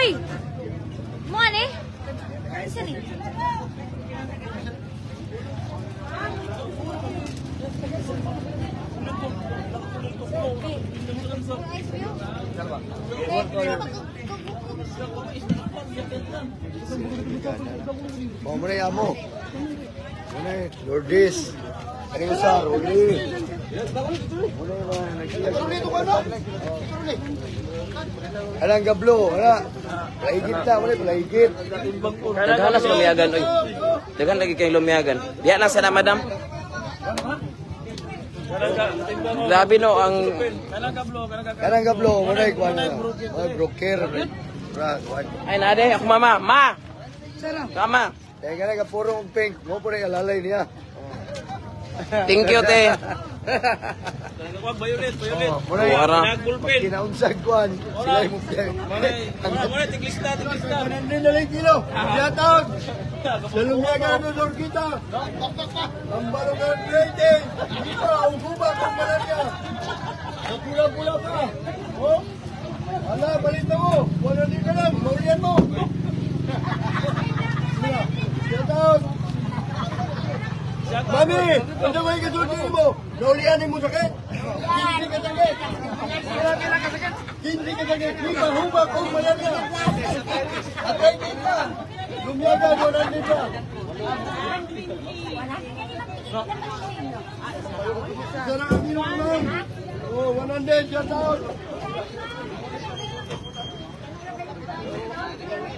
Uy! Mo ani? Isa ni? Pomre amo. Muna, Lourdes. Teresa, Rolly. Muna mga nagsilag. Alang gablo, wala. Palahigit na, wala, palahigit. Daghan na sa lumiyagan oy. Daghan lagi kay lumiyagan. Diya lang sana, madam. Grabe no ang Kanang gablo, muna, kuwan na. Muna, broker. Ra, kuwan. Ay nade ako mama. Ma. Tama. Kaya nga nagapuro og pink, mo po rin alalay niya. Thank you, te. Oh, muna, Wara. Kinaunsag kuwan. Sila yung mupya. Muna, tiglista, tiglista. Hindi na lang kilo. Yatag. Sa lumiyaga na doon kita. Ang balong ng rating. Dito, ang guba, ang malaria. Pula-pula pa. Oh. Ala, balita mo. Wala din ka lang. Maulian mo. Yatag. Mami, ano ba yung kasulti mo? Naulian mo sakit? Hindi ka sakit. Hindi ka sakit. Hindi ka kung malaria. Atay din pa. Lumiyaga, wala din pa. Isa lang ang kilo ko lang. Oh, 100, shout out.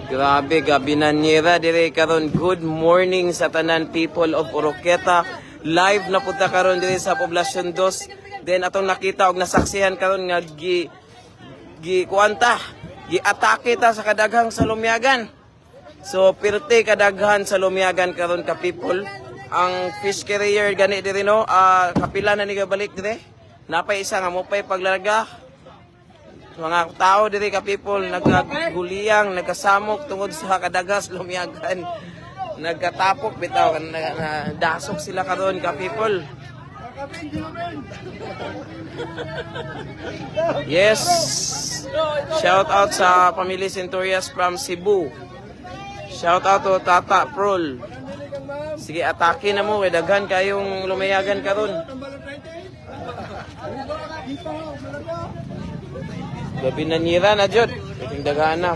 Grabe, gabi na nira dire karon. Good morning sa tanan people of Oroqueta. Live na punta karon dire sa Poblacion 2. Then atong nakita og nasaksihan karon nga gi gi kuanta, gi-atake ta sa kadaghang sa Lumiagan. So pirte kadaghan sa Lumiagan karon ka people. Ang fish carrier gani dire no, kapila na ni balik dire. Napay isa nga mopay paglarga. Mga tao diri ka people nagaguliyang, nagkasamok tungod sa kadagas lumiyagan. Nagkatapok bitaw na, na, dasok sila karon ka people. Yes. Shout out sa pamilya Centurias from Cebu. Shout out to Tata Prol. Sige, atake na mo kay daghan kayong lumayagan karon. Gabi na nira na jud. Iting daghan na.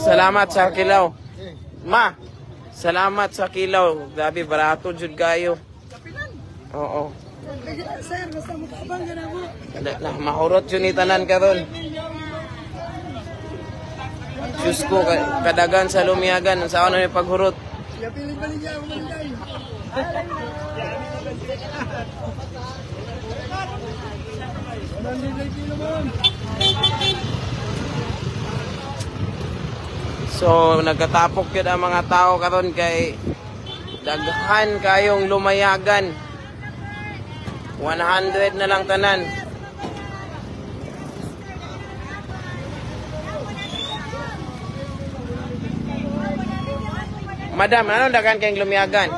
Salamat sa kilaw. Ma, salamat sa kilaw. Grabe, barato jud kayo. Oo. Sir, basta mukabang ka na mo. Na, mahurot yun ni tanan karon. Diyos ko, kadagan sa lumiyagan. Sa ano yung paghurot? Piling balik niya, umaligay. 100 lang kilo, ma'am. So, nagkatapok yun ang mga tao karon kay daghan kayong lumayagan. 100 na lang tanan. Madam, ano daghan kayong lumiyagan?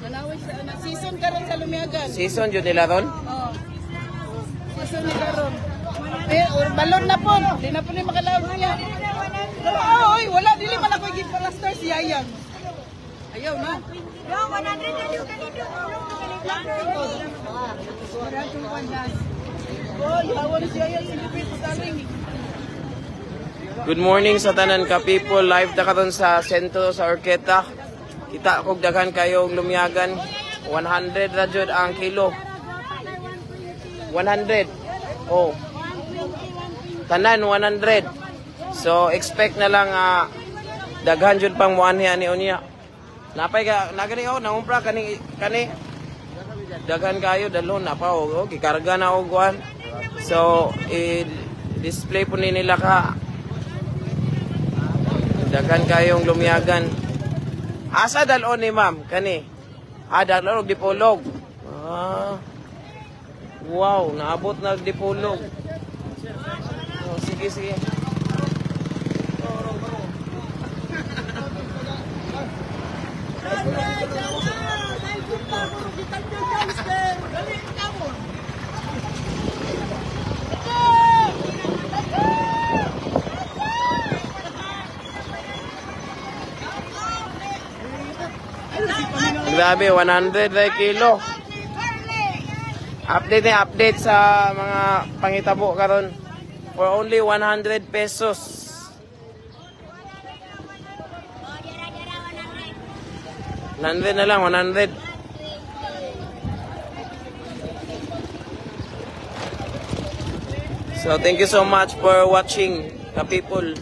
Manaway sa anak. Season karon sa Lumiagan. Season yun nila ron? Oh. Season ni karon. Eh, or balon na po. Di na po ni makalaog niya. Oo, oy, wala dili man ako gipalastar si Yayang. Ayaw na. Yo, 100 na yung ganito. Oy, hawa ni si Yayang sige pito taling. Good morning sa tanan ka people. Live ta karon sa sentro sa Orqueta. Kita kog daghan kayong lumiyagan. 100 ra jud ang kilo. 100. Oh. Tanan 100. So expect na lang daghan jud pang muanhi ani unya. Napay ka nagani oh nangumpra kani kani daghan kayo dalon na pa oh, gikarga na og kuan. So i-display po ni nila ka. Daghan kayong lumiyagan. Asa dalon ni ma'am kani? Ah, dalon og dipolog. Ah. Wow, naabot na og dipolog. Oh, sige, sige. Grabe, 100 ra kilo. Update na update sa mga pangitabo karon. For only 100 pesos. 100 na lang, 100. So thank you so much for watching, ka people.